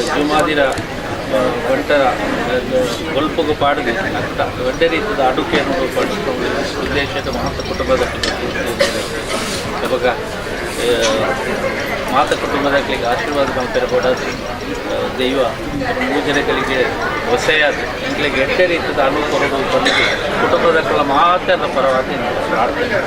ಜುಮಾದಿರ ಬಂಟರ ಬೊಲ್ಪುಗು ಪಾಡ್ದ್ ಎಡ್ಡೆ ರೀತಿದ ಅಡುಗೆಯನ್ನು ಉದ್ದೇಶದ ಮಾತ ಕುಟುಂಬದ ಬೊಕ ಮಾತ ಕುಟುಂಬದಕ್ಲೆಗ್ ಆಶೀರ್ವಾದ ಮಲ್ಪೆರೆ ಬೋಡಾದ್ ದೈವ ಮೂಜನೆಗಳಿಗೆ ಒಸೆಯಾದ್ ಎಂಕ್ಲೆಗ್ ಎಡ್ಡೆ ರೀತಿದ ಅನುಕೂಲ ಪಂದ್ ಕುಟುಂಬದಕುಲ ಮಾತೆರ್ನ ಪರವಾದ್ ಪ್ರಾರ್ಥನೆ.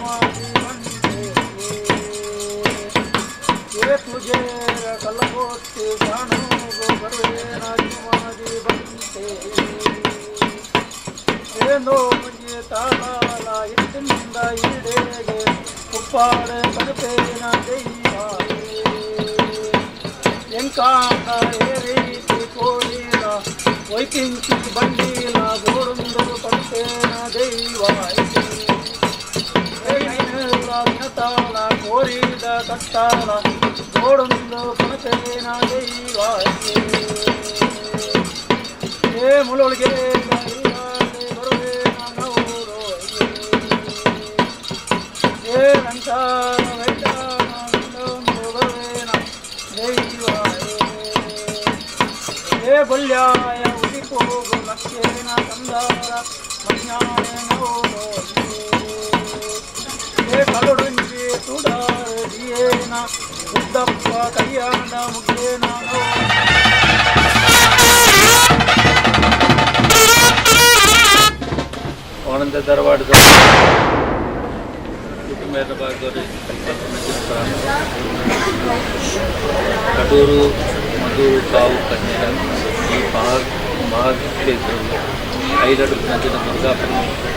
ಜುಮಾದಿ ಬಂತೆ ಏ ಪೂಜೆರ ಕಲ್ಲಬೋತಿ ಕಾಣೋಗು ಬರುವೇನ ಜುಮಾದಿ ಬಂತೆ ಏನೋ ಮುಂಜಿ ತಾಳಾಲ ಇತ್ತಿಂದ ಈಡೇಗೆ ಉಪ್ಪಾಡ ಕನಪೇನ ದೈವ ಎಂಕಾಂಡ ఏ రీతి కోರಿಲ వైపించి బండిల గోడుందు పడితేన దైవ తాళ కోరిద కట్టాల గోడుందు పడితేన దైవ ఏ ములొలిగే ఏ లంకాల ಏ ಬಲ್ಯಾಯ ಉದಿಪೋಗು ಲಕ್ಷೇನ ಕಂದಾರ ಮನ್ಯಾಯನೋರೋ ಏ ಕಲುಡುಂಜಿ ತುಡಾರ ದಿಯೇನ ಉದ್ದಪ್ಪ ಕೈಯಾಂಡ ಮುಗ್ಗೇನ ಆನಂದ ಧಾರವಾಡದ ಕುಟುಂಬದ ಭಾಗದವರು ಕಡೂರು ಮಧೂರು ಕಾವು ಕಣ್ಣೀರ ಈ ಮಹಾಕ್ಷೇತ್ರವು ಐರಡು ನದಿನ ದುರ್ಗಾ ಪರಮೇಶ್ವರ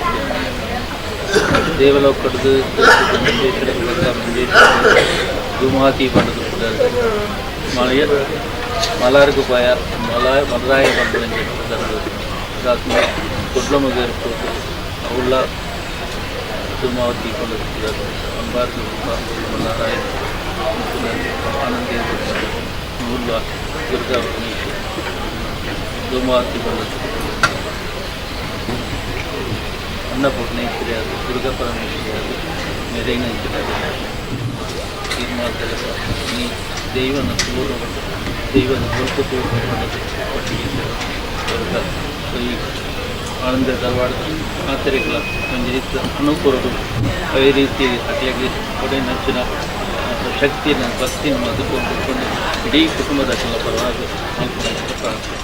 ದೇವಲೋಕಡ್ದು ಮಂಜೇಶ್ವರ ದುರ್ಗಾ ಮಂಜೇಶ್ವರ ಧೂಮಾತಿ ಪಂಡದು ಮಳೆಯ ಮಲಾರ್ಗು ಪಾಯ ಮಲ ಮಲರಾಯ ಬಂದು ಕುಡ್ಲಮಗೇರು ಅವುಳ್ಳ ಧೂಮಾವತಿ ಪಂಡದು ಅಂಬಾರ್ಗು ಮಲಾರಾಯ ಆನಂದ ಮೂಲ ದುರ್ಗಾ ಪರಮೇಶ್ವರ ಧೂಮಾವತಿ ಪಂಡದು ಅನ್ನಪೂರ್ಣೇಶ್ವರಿ ಅದು ದುರ್ಗಾ ಪರಮೇಶ್ವರಿ ಅದು ಮೆರೈನ ತೀರ್ಮಾನದ ಈ ದೈವನ ತೋರು ದೈವನ ಬೊಲ್ಪು ತೋರು ಒಟ್ಟಿಗೆ ದುರ್ಗ. ಸೊ ಈ ಆನಂದ ಧಾರವಾಡದ ಆತರಿಗಳ ಒಂಜಿ ರೀತಿ ಅನುಕೂಲಗಳು ಅದೇ ರೀತಿ ಅಕ್ಲೆಗ್ ಕೊಡೆ ನಂಚಿನ ಶಕ್ತಿನ ಭಕ್ತಿನ ಮದುಕೊಂಡು ಇಡೀ ಕುಟುಂಬದ ಪರವಾಗಿ ಮಲ್ಪುನ ಪ್ರಾರ್ಥನೆ.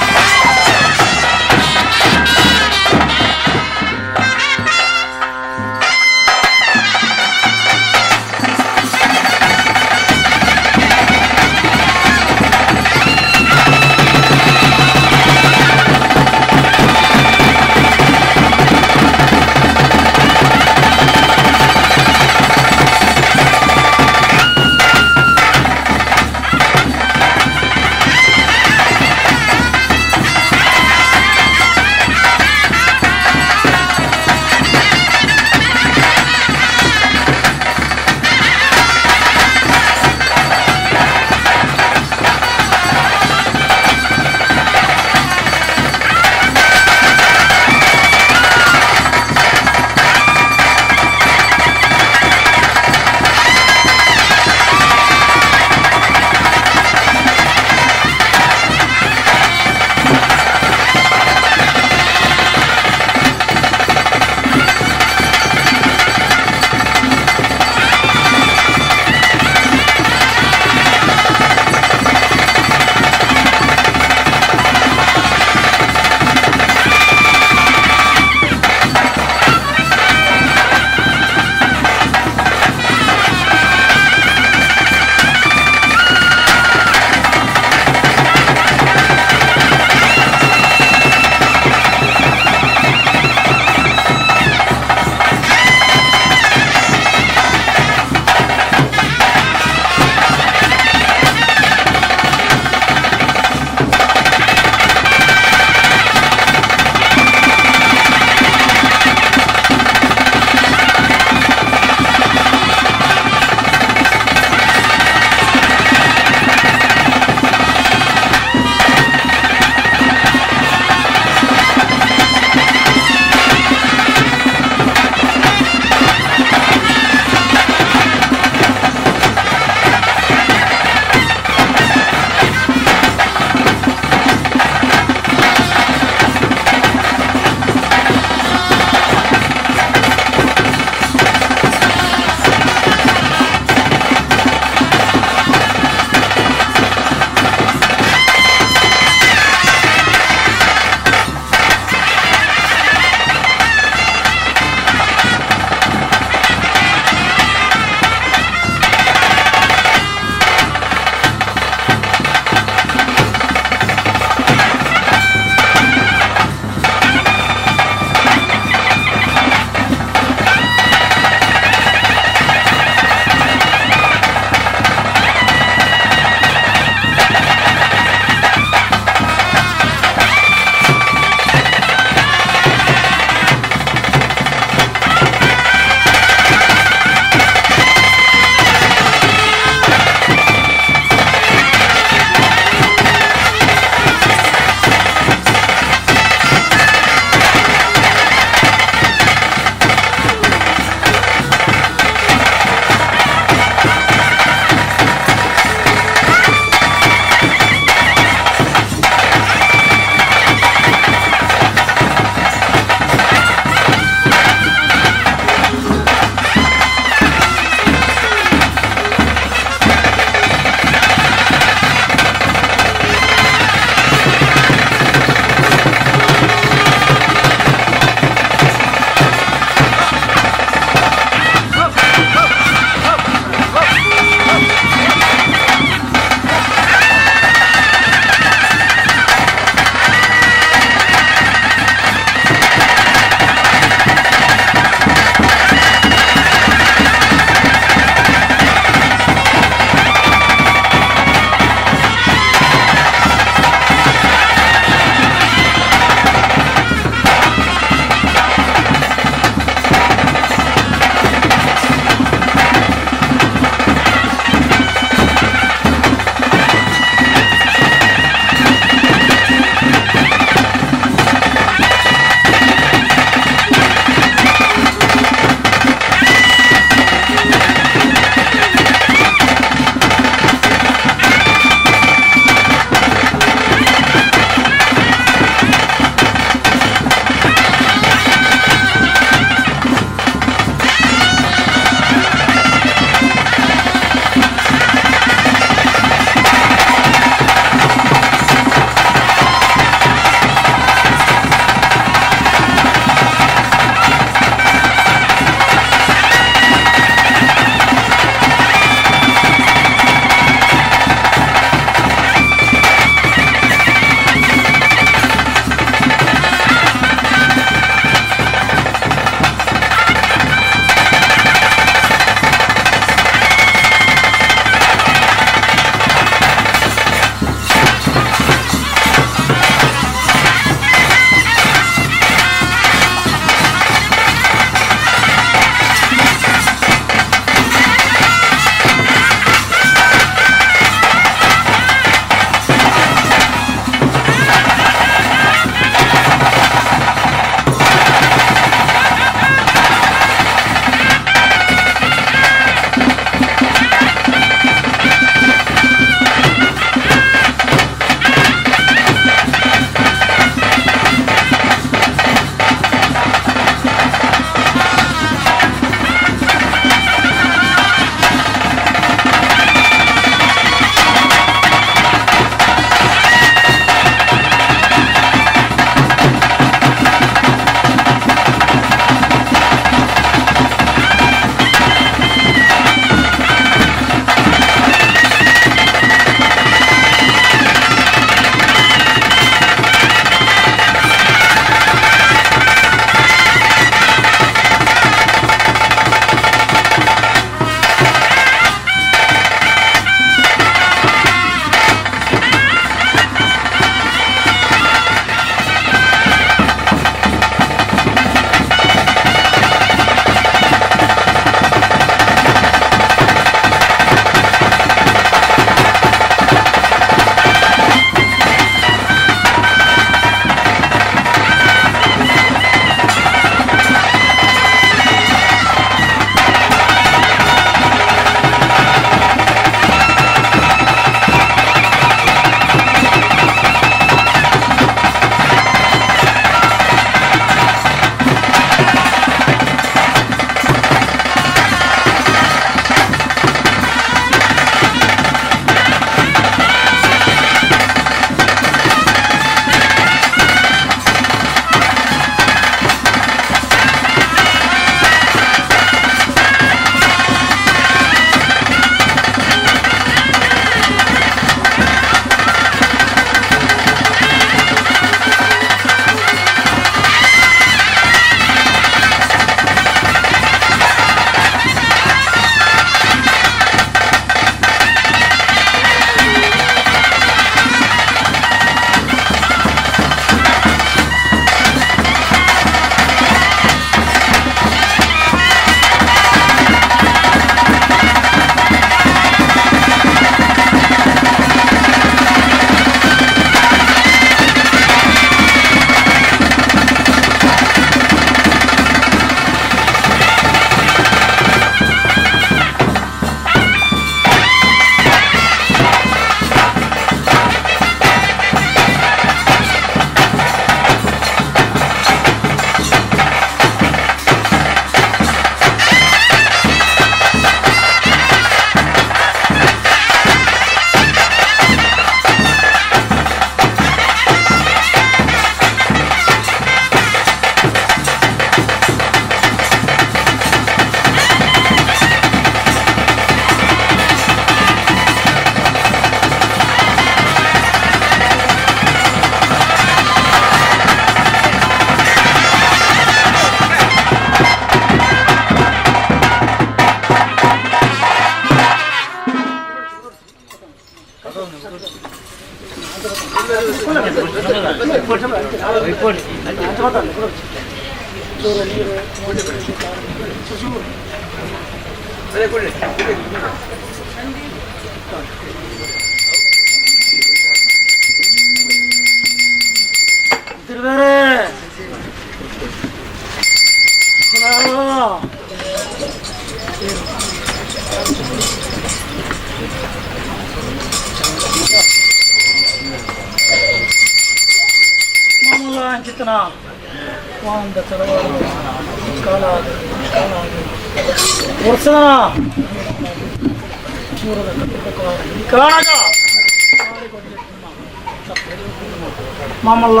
ಮಾಮಲ್ಲ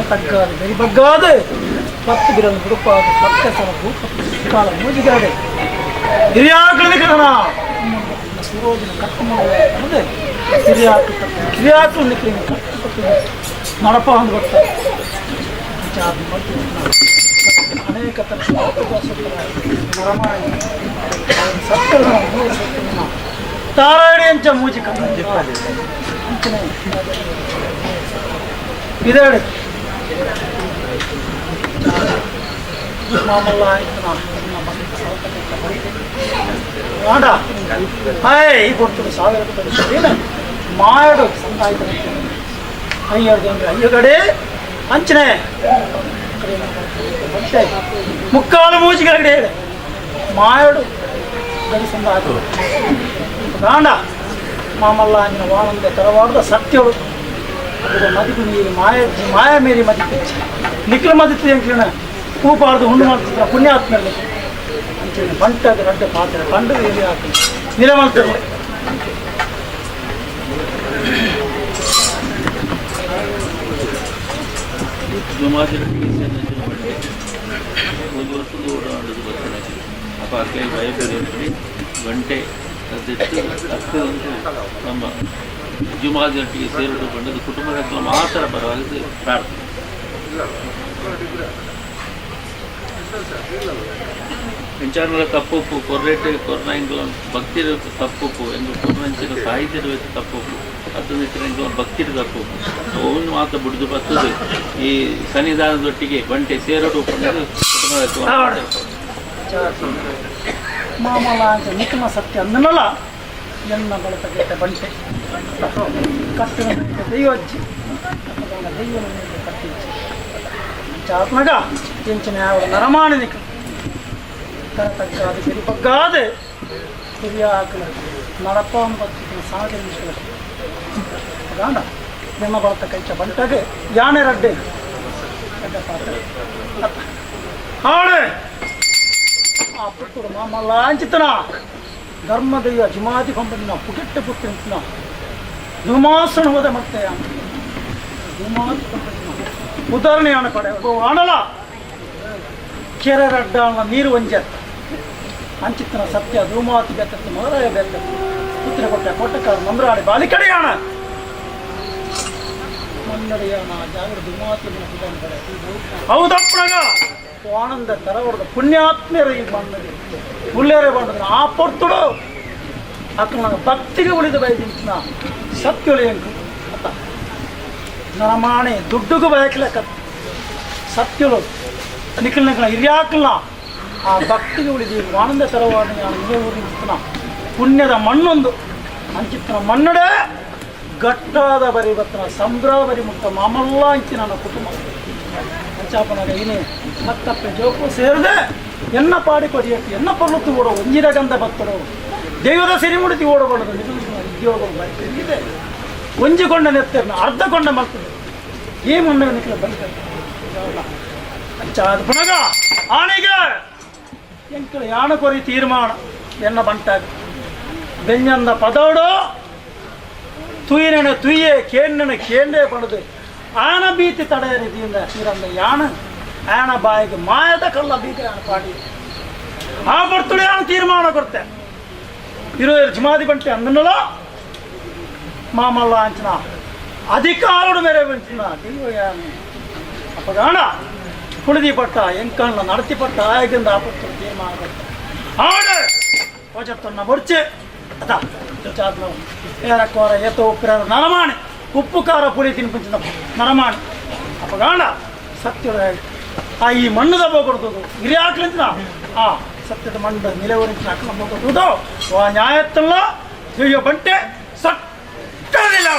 ತಗ್ಗಾದು ಬೆರಿ ಬಗ್ಗಾದು ಪತ್ತು ಬಿರಲು ಹುಡುಪಾದು ಪಕ್ಕ ಸಲ ಕಾಲ ಮೂಜಿಗಾದೆ ಹಿರಿಯಾಕಳಿದ ಕಣ ಸೂರೋಜಿನ ಕಟ್ಟು ಹಿರಿಯಾಕು ಕಿರಿಯಾಕಲು ನಿಕ್ಲಿನ ಕಟ್ಟು ನಡಪ ಅಂದು ಬರ್ತಾರೆ ಅನೇಕ ತಾರಾಡಿ ಅಂಚ ಮೂಜಿ ಇದೇಳಿ ಮಾಮಲ್ಲ ಹಾಯ್ ಈ ಕೊಡ್ತದೆ ಸಾವಿರ ಮಾಡು ಸಂದಾಯ್ತು ಅಯ್ಯರ್ದು ಅಂದ್ರೆ ಅಯ್ಯಗಡೆ ಅಂಚನೆ ಮುಕ್ಕಾಲು ಮೂಜಿಗಡೆ ಹೇಳಿ ಮಾಯಡು ಗಡಿ ಸಂದಾಯ್ತು ಗಾಂಡ ಮಾಮಲ್ಲ ಅಂಜಿನ ವಾನಂದ ತರವಾಡದ ಸತ್ಯಳು ಮದಿಪು ನೀರು ಮಾಯ ಮಾಯ ಮೇರಿ ಮದಿಪು ನಿಖಿಲ ಮದಿತ್ತು ಎಂಕ್ಲಿನ ಹೂಪಾರ್ದು ಹುಣ್ಣು ಮಾಡ್ತಿದ್ರ ಪುಣ್ಯಾತ್ಮರಲ್ಲಿ ಅಂಚನೆ ಬಂಟದ ರಡ್ಡ ಪಾತ್ರೆ ಪಂಡು ಎಲ್ಲಿ ಹಾಕಿ ನಿಲಮಲ್ತಿರಲಿ ಗಂಟೆ ನಮ್ಮ ಜುಮಾದಿನೊಟ್ಟಿಗೆ ಸೇರಿಕೊಂಡು ಕುಟುಂಬದ ಮಾತ್ರ ಪರವಾಗಿ ಪ್ರಾರ್ಥನೆ. ಎಂಚಾನಲ ತಪ್ಪುಪ್ಪು ಕೊರ್ರೇಟೆ ಕೊರ್ನಾಯಿಂಗ್ಲ ಭಕ್ತಿರ ತಪ್ಪುಪ್ಪು ಎಂದು ಕೊರ್ನಂಚಿನ ಸಾಹಿತ್ಯದ ತಪ್ಪುಪ್ಪು ಅತ್ತಂದಿತ್ತಿನ ಭಕ್ತಿರ ತಪ್ಪುಪ್ಪು ಅವನು ಮಾತ್ರ ಬುಡಿದು ಬರ್ತದೆ ಈ ಸನ್ನಿಧಾನದೊಟ್ಟಿಗೆ ಬಂಟೆ ಸೇರೋಡು ಕುಟುಂಬದ ಮಾಮಲ ಅಂತ ನಿಖಮ ಸತ್ಯ ಅಂದನಲ್ಲ ಎನ್ನ ಬಳತ ಬಂಟೆ ಕಟ್ಟಿನ ದೈವಜ್ಜಿ ದೈವನ ಕಟ್ಟಿಜ್ಜಿ ಆತ್ಮಗ ಎಂಚಿನ ಯಾವ ನರಮಾಣಿ ನಿಖ ತಗ್ಗಾದೆ ಬೆರಿ ಬಗ್ಗಾದೆ ಹಿರಿಯ ಹಾಕಲ ನಡಪ ಸಾಧನೆ ಗಾಂಡ ಎನ್ನ ಬಳತ ಕೈಚ ಬಂಟಾಗೆ ಯಾನೆ ರಡ್ಡೆ ಪಾತ್ರ ಹಾಡೆ ಆ ಪುತ್ತೂರು ಮಾಮಲ್ಲ ಅಂಚಿತನ ಧರ್ಮದಯ್ಯ ಜುಮಾದಿ ಕೊಂಬನ ಪುಟಿಟ್ಟ ಪುಟ್ಟಿನ ಧುಮಾಸನ ಹೋದ ಮತ್ತೆ ಧುಮಾದಿ ಕೊಂಬನ ಉದಾಹರಣೆಯನ್ನು ಪಡೆ ಆಣಲ ಕೆರೆ ರಡ್ಡ ನೀರು ಒಂಜತ್ತ ಅಂಚಿತ್ತನ ಸತ್ಯ ಧೂಮಾತಿ ಬೆತ್ತತ್ತು ಮದರಾಯ ಬೆತ್ತತ್ತು ಪುತ್ರ ಕೊಟ್ಟ ಕೊಟ್ಟಕಾರ ಮಂದ್ರಾಡಿ ಬಾಲಿ ಕಡೆಯಾಣ ಮನ್ನಡಿಯಾಣ ಜಾಗೃತ ಧೂಮಾತಿ ಪಡೆ ಹೌದಪ್ಪಣಗ ಆನಂದ ತರವರದ ಪುಣ್ಯಾತ್ಮೆಯರು ಈ ಮಣ್ಣಲ್ಲಿ ಉಳ್ಳೇರೆ ಬಂದ ಆ ಪೊರ್ತುಡು ಅಕ್ಕ ಭಕ್ತಿಗೆ ಉಳಿದ ಬಯದಿನ ಸತ್ಯೊಳಿ ಅಂಕು ಅತ್ತ ನರಮಾಣೆ ದುಡ್ಡುಗೂ ಬಯಕಲಕ್ಕ ಸತ್ಯಳು ನಿಖಿಲ್ನ ಹಿರಿಯಾಕಲ್ಲ ಆ ಭಕ್ತಿಗೆ ಉಳಿದು ಆನಂದ ತರವಾದ ಊರಿನ ಪುಣ್ಯದ ಮಣ್ಣೊಂದು ಅಂಚಿತ್ತನ ಮಣ್ಣಡೆ ಗಟ್ಟಾದ ಬರಿ ಬತ್ತನ ಸಂಭ್ರ ಬರಿ ಮುಟ್ಟ ಮಾಮಲ್ಲ ಅಂಚಿ ನನ್ನ ಕುಟುಂಬ ಅಂಚಾಪನಾಗ ಏನೇ ಮತ್ತಪ್ಪೆ ಜೋಕು ಸೇರಿದೆ ಎನ್ನ ಪಾಡಿ ಕೊಡಿಯಕ್ಕೆ ಎನ್ನ ಪರ್ಲತ್ತು ಓಡೋ ಒಂಜಿರಗಂಧ ಭಕ್ತರು ದೈವದ ಸಿರಿಮುಡಿತಿ ಓಡಬಾರದು ಉದ್ಯೋಗ ಇದೆ ಒಂಜಿಕೊಂಡ ನೆತ್ತರ್ನ ಅರ್ಧಕೊಂಡ ಮಲ್ತದೆ ಈ ಮಣ್ಣು ನಿಖಿಲ ಬಂತ ಅಂಚಾದ ಪುನಗ ಆನೆಗೆ ಎಂಕಲ ಯಾಣ ಕೊರಿ ತೀರ್ಮಾನ ಎನ್ನ ಬಂಟಾಗ ಬೆಂಜಂದ ಪದೋಡು ತುಯಿನ ತುಯ್ಯೆ ಕೇಣ್ಣನ ಕೇಂದೇ ಪಡೆದು ಆನ ಬೀತಿ ತಡೆಯ ರೀತಿಯಿಂದ ಇರಂದ ಯಾಣ ಆನ ಬಾಯಿಗೆ ಮಾಯದ ಕಲ್ಲ ಬೀತಿ ಆನ ಪಾಡಿ ಆ ಬರ್ತುಡೆ ಆನ ತೀರ್ಮಾನ ಕೊಡ್ತೆ ಇರೋ ಜುಮಾದಿ ಬಂಟೆ ಅಂದನಲ್ಲ ಮಾಮಲ್ಲ ಅಂಚನ ಅಧಿಕಾರಡು ಮೇರೆ ಬಂಚಿನ ದೈವ ಅಪ್ಪಗಾಣ ಕುಣಿದಿ ಪಟ್ಟ ಎಂಕಣ್ಣ ನಡತಿ ಪಟ್ಟ ಆಯಗಿಂದ ಆ ಪಟ್ಟು ತೀರ್ಮಾನ ಕೊಡ್ತೆ ಆಡ ಹೋಜತ್ತನ್ನ ಬೊರ್ಚೆ ಅದ ಏರಕ್ಕೋರ ಏತೋ ಉಪ್ಪಿರ ನರಮಾಣೆ ಉಪ್ಪು ಖಾರ ಪುಳಿ ತಿನ್ಪಂಚಿನ ನರಮಾಣಿ ಅಪಗಾಣ ಸತ್ಯದ ಆ ಈ ಮಣ್ಣುದ ಬೋಕೊಡ್ತದು ಹಿರಿಯಾಕ್ಲಿಂచిన ಆ ಸತ್ಯದ ಮಣ್ಣು ನಿಲವರಿಂಚಿನ ಅಕ್ಕನ ಬೋಕೊಡ್ತದು ಆ ನ್ಯಾಯತ್ತಲ್ಲ ಅಯ್ಯೋ ಬಂಟೆ ಸಟ್ಟದಿಲ್ಲ.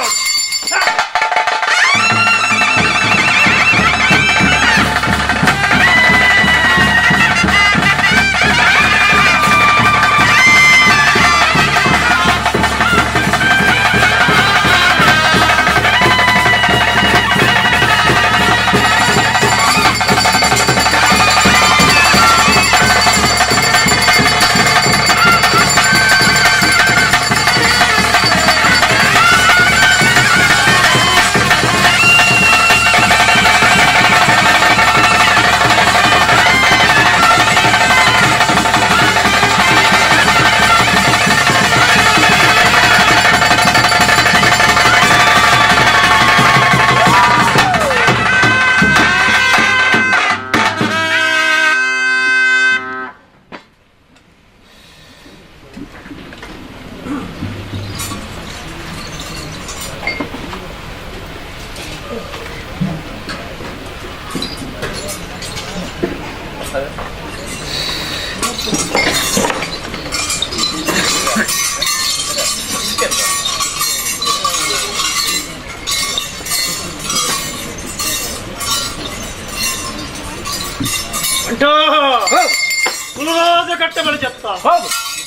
ಕುಲರಾಜ ಕಟ್ಟೆ ಬಳಿ చెప్తా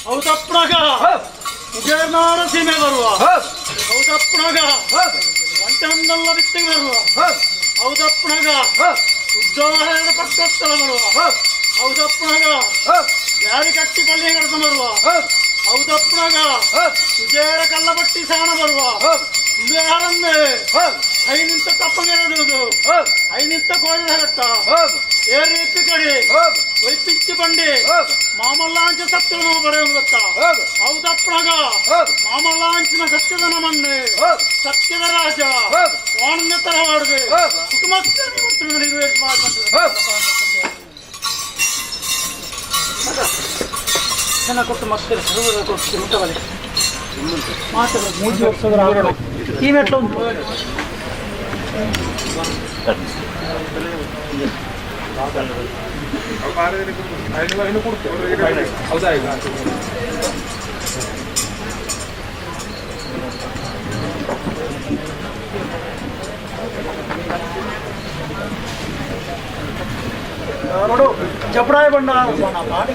ಹೌದಪ್ಪನಾಗ ಉಗೇರ್ನಾಡ ಸೀಮೆ ಬರುವ ಹೌದಪ್ಪನಾಗ ಒಂಟನ್ನಲ್ಲ ಬಿತ್ತಿಗೆ ಬರುವ ಹೌದಪ್ಪನಾಗ ಉದ್ದಾಹರಣ ಪಕ್ಕಸ್ಥಳ ಬರುವ ಹೌದಪ್ಪನಾಗ ಯಾರಿ ಕಟ್ಟಿ ಪಲ್ಲಿ ಕಡ್ದು ಬರುವ ಹೌದಪ್ಪನಾಗ ಕುಜೇರ ಕಲ್ಲಬಟ್ಟಿ ಸಾಣ ಬರುವ ಯಾರನ್ನೇ ಐನಿಂತ ತಪ್ಪಂಗಿರೋದು ಐನಿಂತ ಕೋಳಿದ ಹರಟ್ಟ ఏ రీతి కడి వైపించి బండి మామల్లాంచి సత్యను ಬರೆಯುವ ಹೌದಪ್ಪನಾಗ ಮಾಮಲ್ಲಾಂಚಿನ ಸತ್ಯದ ನಮ್ಮನ್ನೇ ಸತ್ಯದ ರಾಜ ವಾಣನ ತರವಾಡದೆ ಕುಟುಂಬಸ್ಥರಿಗೆ ಚೆನ್ನ ಕೊಟ್ಟು ಮಕ್ಕಳು ಸರ್ವದ ಕೊಟ್ಟು ಮುಟ್ಟಬಲೆ ಮಾತ್ರ ಮೂಜಿ ವರ್ಷದ ಈ ಮೆಟ್ಲು ಉಂಟು. ನೋಡು ಜಪಡಾಯ ಬಣ್ಣ ಮಾಡಿ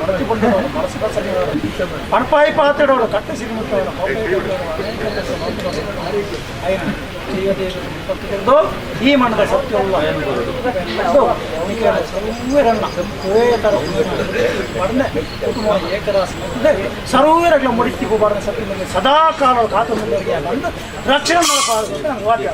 ಮಡತಿ ಬಂಡವರು ಮನಸ್ಸು ಪಣಪಾಯಿ ಪಾತ್ರೆಡವರು ಕಟ್ಟೆ ಸಿರಿಮುಟ್ಟವರು ಈ ಮಣ್ಣದ ಸತ್ಯವುಳ್ಳ ಕುಟುಂಬ ಏಕರಾಸ ಸರ್ವರಗಳ ಮುಡಿತಿ ಬಾರನ ಸತ್ಯ ಸದಾ ಕಾಲ ಕಾತು ಬಂದು ರಕ್ಷಣೆ ಮಾಡಬಾರದು ಅಂತ ನನಗೆ ವಾದ್ಯ.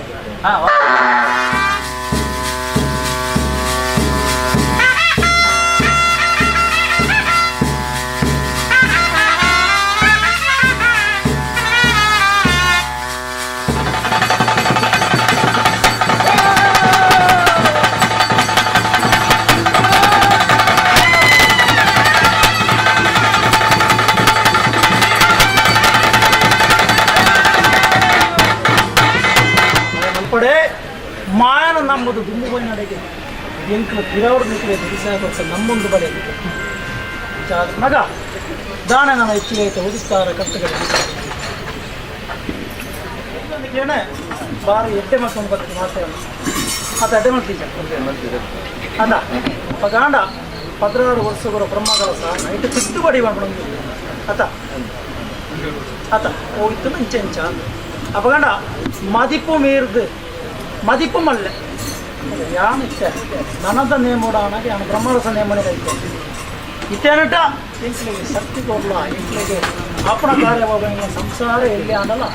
ಮಲ್ಪಡೆ ಮಾಯನ ನಮ್ಮದು ದುಂಬು ಬಂದಡೆಗೆ ಎಂಕ್ಲು ಪಿರವಡು ನಿಕ್ಕಲೆ ದಿವಸ ನಮ್ಮೊಂದು ಬಲೆ ಮಗ ದಾನ ನನ್ನ ಹೆಚ್ಚಿಗೆ ಐತೆ ಓದಿಸ್ತಾರ ಕರ್ತುಗಳು ಕೇಣೆ ಬಾರಿ ಎಡ್ಡೆ ಮಕ್ಕಳು ಬರ್ತದೆ ಮಾತಾಡ ಅದು ಎಡ್ಡೆ ಮಲ್ತೀಜ ಅದ ಪಗಾಂಡ 16 ವರ್ಷಗಳ ಬ್ರಹ್ಮಗಳ ಸಹ ನೈಟ್ ತಿದ್ದುಪಡಿ ಮಾಡ್ಕೊಂಡು ಅತ ಅತ ಹೋಗಿತ್ತು ಇಂಚ ಇಂಚ ಅಪಗಂಡ ಮದಿಪು ಮೀರ್ದು ಮದಿಪು ಮಲ್ಲೆ ಯಾನಿತ್ತೆ ನನದ ನೇಮೋಡಾನಾಗ ಯಾನ ಬ್ರಹ್ಮರಸ ನೇಮನೆ ಐತೆ ಇತ್ತೇನಟ ಎಂಕ್ಲಿಗೆ ಶಕ್ತಿ ಕೊಡ್ಲ ಎಂಕ್ಲಿಗೆ ಅಪ್ಪನ ಕಾರ್ಯವಾಗ ಸಂಸಾರ ಎಲ್ಲಿ ಆಡಲ್ಲ.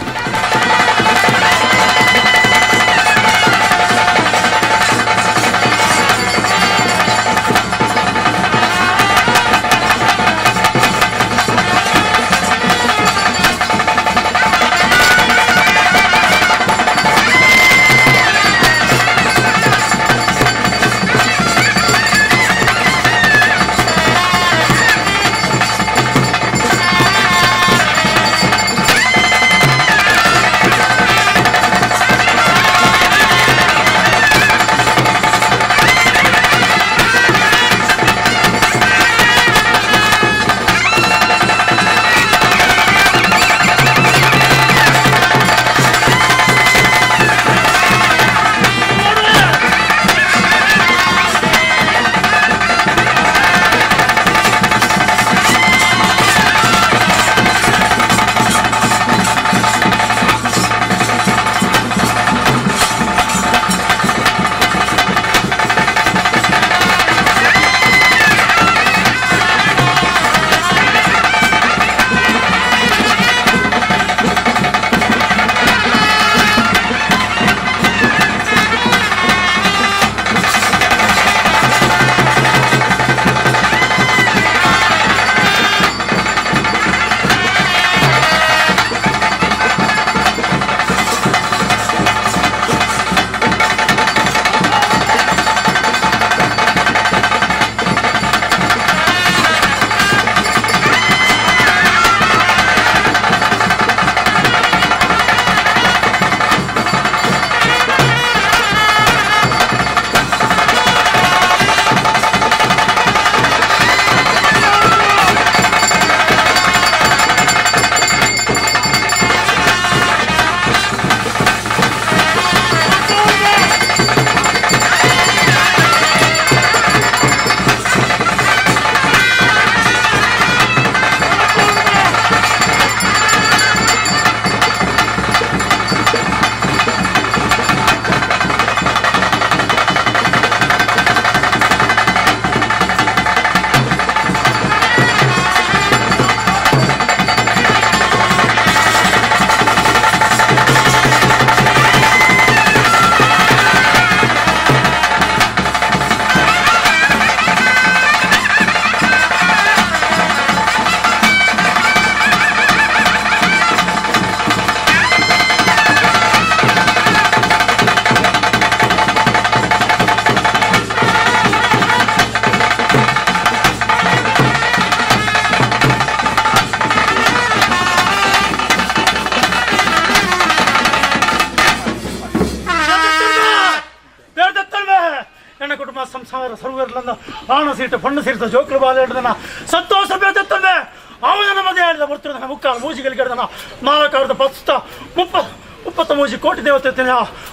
ಮಾತೆರ ಸರ್ವೇರ್ಲಂದ ಆಣ ಸೀಟ ಪಣ್ಣು ಸೀಟ ಜೋಕ್ಲು ಬಾಲ ಹಿಡ್ದನ ಸಂತೋಷ ಬೇತಂದೆ ಅವನ ಮದುವೆ ಆಡಿದ ಬರ್ತಿರೋದನ ಮುಕ್ಕಾಲು ಮೂಜಿಗಳಿಗೆ ಹಿಡ್ದನ ನಾಲ್ಕಾರದ ಪಸ್ತ 33 ಕೋಟಿ ದೇವತೆ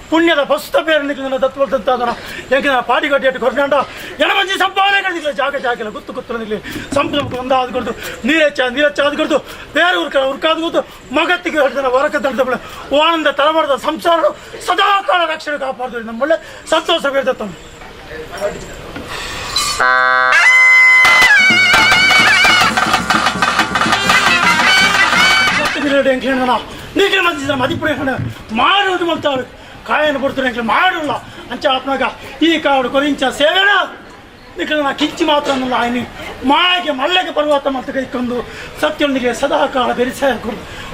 ಪುಣ್ಯದ ಪಸ್ತ ಬೇರೆ ನಿಖಿಲ ದತ್ವಲ್ತಂತಾದನ ಎಂಕಿನ ಪಾಡಿಗಡ್ಡಿ ಕೊರ್ನಾಂಡ ಎಣಮಂಜಿ ಸಂಪಾದನೆ ಕಡಿದಿಲ್ಲ ಜಾಗ ಜಾಗಿಲ್ಲ ಗುತ್ತು ಗುತ್ತು ನಿಲ್ಲಿ ಸಂಪು ಸಂಪು ಒಂದಾದ ಕೊಡ್ದು ನೀರೆಚ್ಚ ನೀರೆಚ್ಚ ಆದ ಕೊಡ್ದು ಬೇರೆ ಉರ್ಕ ಉರ್ಕಾದ ಗೊತ್ತು ಮಗತ್ತಿಗೆ ಹಿಡ್ದನ ಹೊರಕ ತಳ್ದ ಆನಂದ ತಲಬಾರದ ಸಂಸಾರ ಸದಾ ಕಾಲ ರಕ್ಷಣೆ ಕಾಪಾಡ್ದು ನಮ್ಮೊಳ್ಳೆ ಸಂತೋಷ ಬೇರ್ತಮ್ಮ. ನೀಕೆ ಮಂದಿದ್ರ ಮದಿಪುರ ಮಾಡುವುದು ಅಂತಾಳು ಕಾಯನ ಕೊಡ್ತಾರೆ ಮಾಡೋಲ್ಲ ಅಂಚ ಆಪ್ನಾಗ ಈ ಕಾಡು ಕೊರಿಂಚ ಸೇವೆನ ನಿಖಲ ಕಿಂಚಿ ಮಾತ್ರ ಅನ್ನಲ್ಲ ಆಯ್ನಿ ಮಾಯಗೆ ಮಲ್ಲೆಗೆ ಪರ್ವತ ಅಂತ ಕೈಕೊಂಡು ಸತ್ಯೊಂದಿಗೆ ಸದಾ ಕಾಲ ಬೆರಿಸ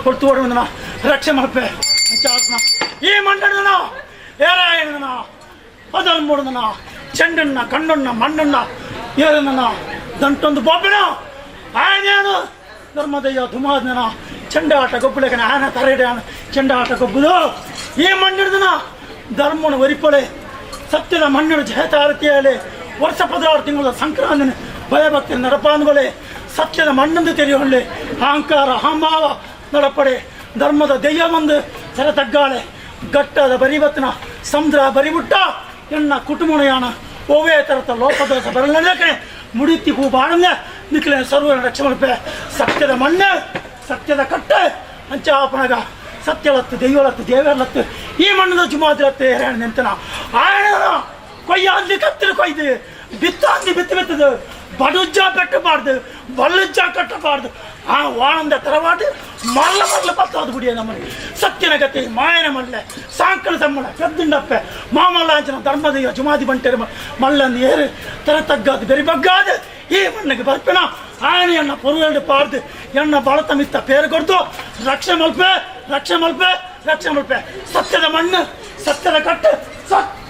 ಕೊಡ್ತು ಓಡುವಂದನ ರಕ್ಷೆ ಮಲ್ಪೆ ಅಂಚ ಆತ್ಮ ಈ ಮಂಡನ ಏರಾಯಣನ ಅದಲ್ ಮೂಡದನ ಚೆಂಡಣ್ಣ ಕಣ್ಣಣ್ಣ ಮಣ್ಣಣ್ಣ ಏರನ್ನ ದಂಟೊಂದು ಬೊಬ್ಬೆನ ಆಯನೇನು ಧರ್ಮದಯ್ಯ ಧುಮಾದನ ಚೆಂಡಾಟ ಗೊಬ್ಬಳಕನ ಆನ ತರೆಡೆ ಆನ ಚೆಂಡಾಟ ಗೊಬ್ಬುದು ಈ ಮಣ್ಣಿಡ್ದನ ಧರ್ಮನ ಒರಿಪೊಳೆ ಸತ್ಯದ ಮಣ್ಣಿನ ಜಯತಾರತಿಯಾಳೆ ವರ್ಷ 16 ತಿಂಗಳ ಸಂಕ್ರಾಂತಿನ ಭಯಭಕ್ತಿ ನಡಪಾನ್ಗೊಳೆ ಸತ್ಯದ ಮಣ್ಣಂದು ತೆರೆಯೊಳ್ಳೆ ಅಹಂಕಾರ ಅಹಂಭಾವ ನಡಪಡೆ ಧರ್ಮದ ದೆಯ್ಯ ಬಂದು ಸೆರೆ ತಗ್ಗಾಳೆ ಗಟ್ಟದ ಬರಿಬತ್ತನ ಸಮುದ್ರ ಬರಿಬುಟ್ಟ ಎನ್ನ ಕುಟುಂಬಯಾನ ಓವೇ ತರತ ಲೋಪದೋಷ ಬರಲೇ ಮುಡಿತಿ ಹೂ ಬಾಳಂದೆ ನಿಖಿಲ ಸರ್ವ ರಕ್ಷೆ ಮಲ್ಪೆ ಸತ್ಯದ ಮಣ್ಣು ಸತ್ಯದ ಕಟ್ಟೆ ಅಂಚಾಪನಗ ಸತ್ಯಲತ್ತು ದೈವಲತ್ತು ದೇವರಲತ್ತು ಈ ಮಣ್ಣದ ಜುಮಾದಿಲತ್ತು ಏರಾಣ ನಿಂತನ ಆಯಣ ಕೊಯ್ಯ ಅಂದಿ ಕತ್ತಿರ ಕೊಯ್ದು ಬಿತ್ತ ಅಂದಿ ಬಿತ್ತು ಬಿತ್ತದು ಬಡುಜ್ಜ ಪೆಟ್ಟಬಾರ್ದು ಬಲ್ಲುಜ್ಜ ಕಟ್ಟಬಾರ್ದು ಆ ವಾಣಂದ ತರವಾಡು ಮಲ್ಲ ಮಲ್ಲ ಪತ್ತಾದ ಗುಡಿಯ ನಮ್ಮನೆ ಸತ್ಯನ ಗತಿ ಮಾಯನ ಮಲ್ಲೆ ಸಾಂಕಲ ತಮ್ಮನ ಪೆದ್ದುಂಡಪ್ಪೆ ಮಾಮಲ್ಲಾಂಚನ ಧರ್ಮದಯ್ಯ ಜುಮಾದಿ ಬಂಟೆರ ಮಲ್ಲನ್ನು ಏರು ತರ ತಗ್ಗಾದು ಬೆರಿ ಬಗ್ಗಾದು ಈ ಮಣ್ಣಿಗೆ ಬರ್ಪೆನ ಆನೆಯನ್ನ ಪೊರುವೆರಡು ಪಾರ್ದು ಎಣ್ಣ ಬಳತ ಮಿತ್ತ ಪೇರು ಕೊಡ್ದು ರಕ್ಷೆ ಮಲ್ಪೆ ರಕ್ಷೆ ಮಲ್ಪೆ ರಕ್ಷೆ ಮಲ್ಪೆ ಸತ್ಯದ ಮಣ್ಣು ಸತ್ಯದ ಕಟ್ಟು ಸತ್ಯ.